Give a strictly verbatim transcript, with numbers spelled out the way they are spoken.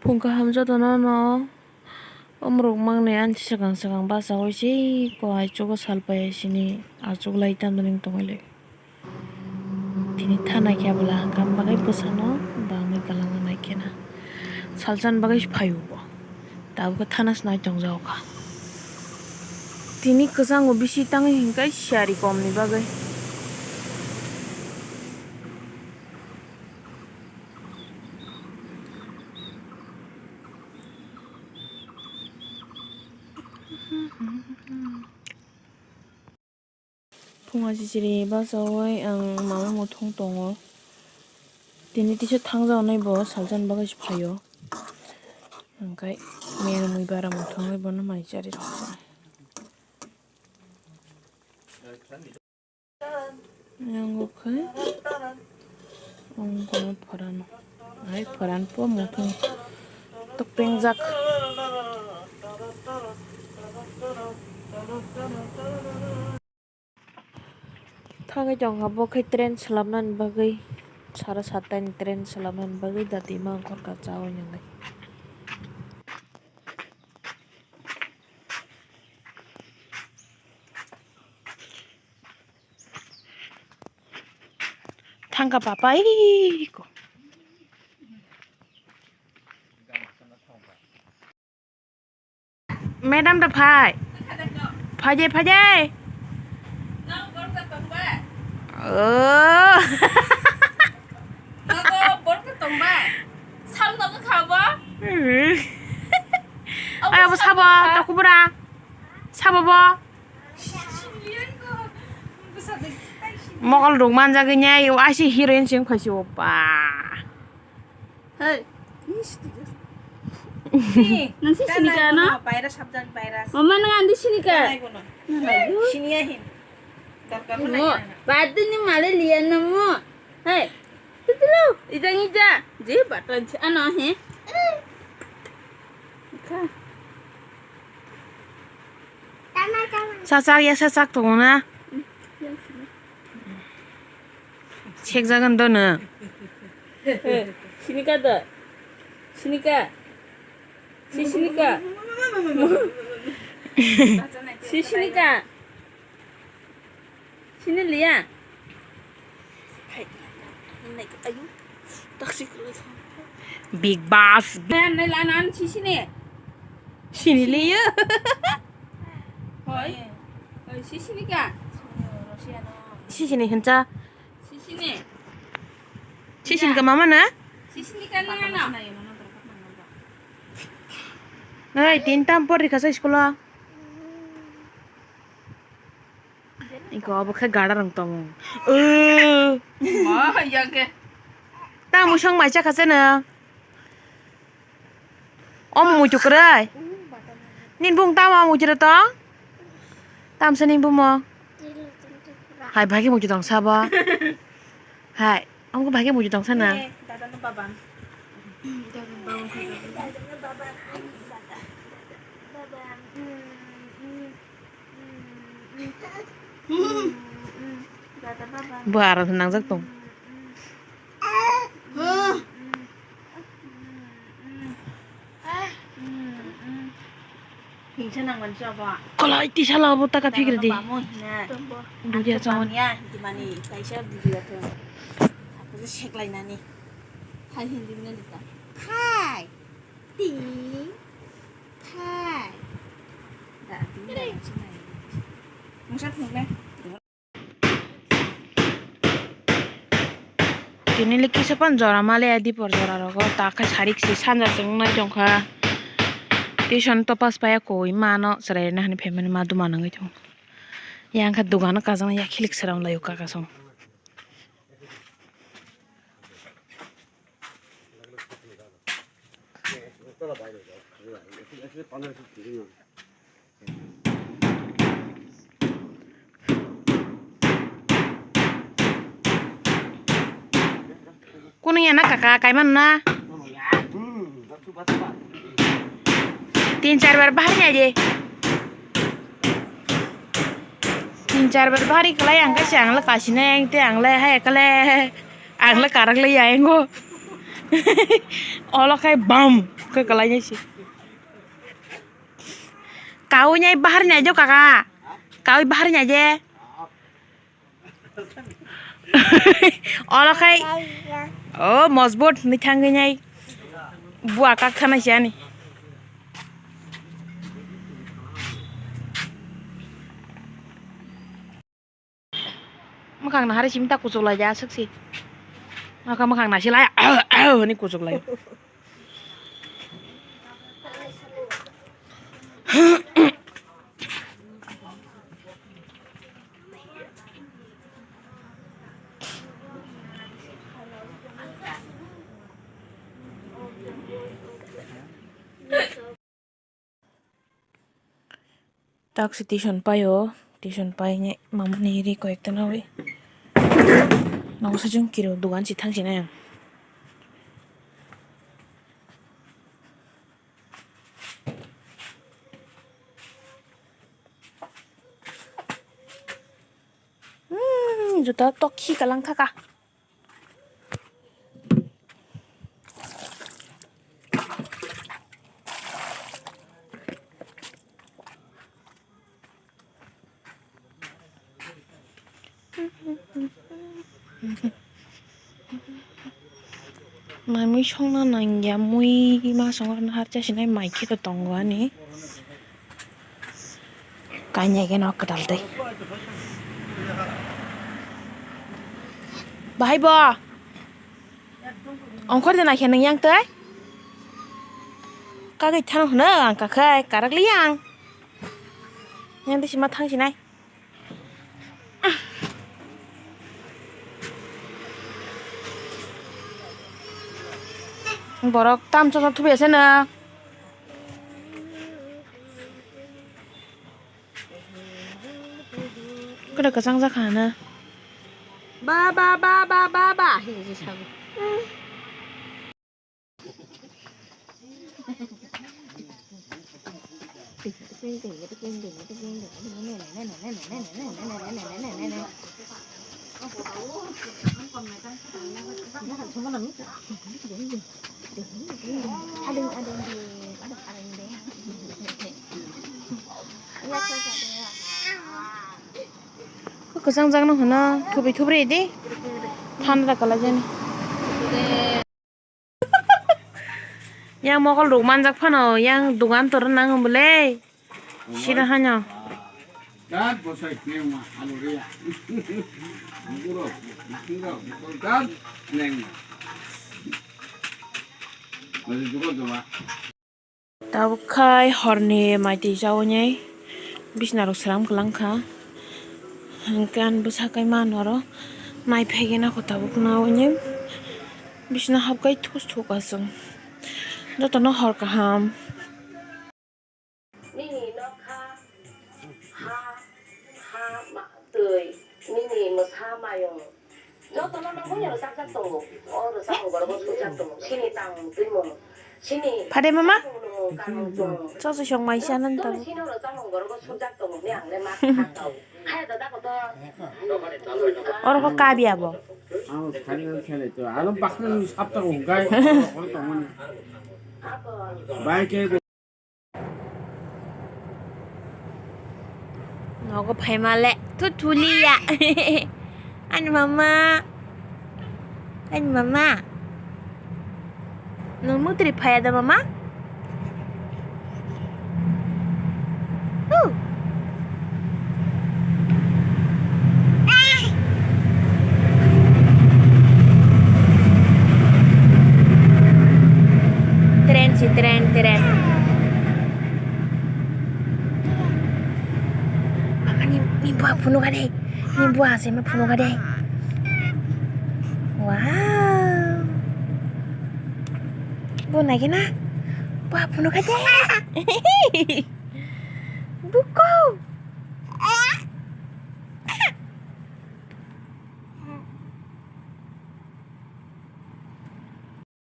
Phung kaham jotono no, omorok mangnai ani swkang swkang bachaui se ko aichugo salpai sini achuk lai tamo ring tongwi lai. Tini thana khe bwla hwnkha bagwi bwsano bangwi kwlangna nai khena salsa ni bagwi phaio bo tabukhe thana se nai tongjago kha. Tini kwchango bisi tangwi hwnkhe siyari komni bagwi. Phunga chichiri bachaui ang mama muthung tongo. Tini tisa thangjago nai bo salsa ni bagwi se phaio. Hwnkhe mera mui bara muthung bai bono mai chari rw. Yang khe ang kono phoran. Ai phoran po muthung tok pengjak. Thangwi tongkha bo khe train swlamnani bagwi, sara satta ni train swlamnani bagwi dati ma ongkhorkha chaui nangwi. Thangkha papa iko. Madam da phai. Phai de, phai de. Oh. Ay, abo sabo, takubra. Sabo bo. Mokol rok manjagwi nai, o aisi heroine sing khaisi o ba. Hey, nang si sinika no? Virus sabjak virus. Mama nang andi sinika. Nai bono. Siniya hin. Dorkar mo. Pati ni male liya na mo. Hey, tutulu, ijang ija. Je button si ano he. Kha. Sachak ya sachak tongo na. Sekjagan do no. Sinika do. Sinika. Si sinika. Si sinika. Sini liya. Big Boss. Nai lanan sisini. Sini liya. Hoi. Hoi, sisini ka? Sisini hincha. Sisini. Sisini ka mama na? Sisini ka na na. Nai, tin tam por rikha sa school o. Iko obo khe gada rang tongo. Ma, ya khe. Ta musong mai chakha se na. Omo muitu kwrwi. Nin bung tamo muitu tong? Tamsa nin bumo. Hai bhagi muitu tong sabo. Hai, omo bhagi muitu tong sana. Eh, dada no baba. Dada no baba. Baba. Bo aro nangjak tong. Hingsa nangmani se obo. Kolai tisa la obo taka phikri di. Bamo hina. Dudia chawani. Bamya hinti mani kaisa video thung. Sako se seklainani. Hai hindi mani ta. Hai. Ting. Thai. Da, ting da, ting da. Mungsa phunukle. Tini le kisa pan jora male adi por jora rogo ta khe sarik si sanja se wngnai tongkha. Tuition to pass paya koi mano chwrai rwna hani phaimani ma duma nangwi tongo. Yang kha dogano kajana ya khilik sram laio kaka song. Kunu ya na kaka, kaiman na? Tin char bar bahar ya je. Tin char bar bahar ikalai ang kasi ang le kasi na yang te ang le hai kale. Ang le karak le ya engo. Olo khai bam. Khe kwlainai se. Kaui nai bahar nai jo kaka. Kaui bahar nai je. Olo khai. Oh, mojbut ni thangwi nai. Bua kak thana se ani. Mwkhang nahari simi ta kuchuk lai aswk si. Mwkhang, mwkhang nasilai, hwnwi kuchuk lai. Taksi tuition paio, tuition paine mamani ri koyekta nawi. Nogo sachung kiro dogan si thangsinai ang. Hmm, juta tokhi kalang thaka. Mai mui songna nangya, mui ma songna harcha sinai mai khe tongo ani. Kanya geno kwtal tei. Bahai bo. Ongkhor de naikhe nang yang tei. Kagwi thano hwno ang kakhai karak li yang. Yang de sima thang sinai. Borok tam chosok thubi ase na. Kada kasang jakha na. Ba, ba, ba, ba, ba, ba. Hinwi sago. Kwchang jak no hwno, thubi thubri di. Thanda kalai jani. Yang mokol rok manjak phano, yang dogan tor nang bole. Sida hanya. Tabuk khai horni mai twi chaui nai bisna rok sram kwlang kha. Hwnkhe ani bwsa kai ma noro nai phai gana kho tabuk naui nai bisna hap kai thus thuk aswk. Jotono hor kaham. Nini nokha ha ha ma twi nini mwsa mayung. Jotono nang buino rwchapjak tongo. O rwchapmung borok bo sujak tongo. Chini tang twimung. Chini Phade mama? Kanung tongo. Chosoi song mai sana ni tabuk. Chini rwchapmung borok bo sujak tongo. Ni ang le ma thang tau. Hai dada koto. Oro ko kabi abo. Ang thani thani to. Alo bakna sapta ko gai. Oro tongmani. Bai ke Nogo phaima le thuthuliya. Ani mama. Ani mama. Nwng mutri phaya da mama? Huh. Tren si tren, tren. Mama ni, ni buah phunuk ade. Ni buah se ma phunuk ade. Wow. Bo nai kena. Buah phunuk ade. Buko.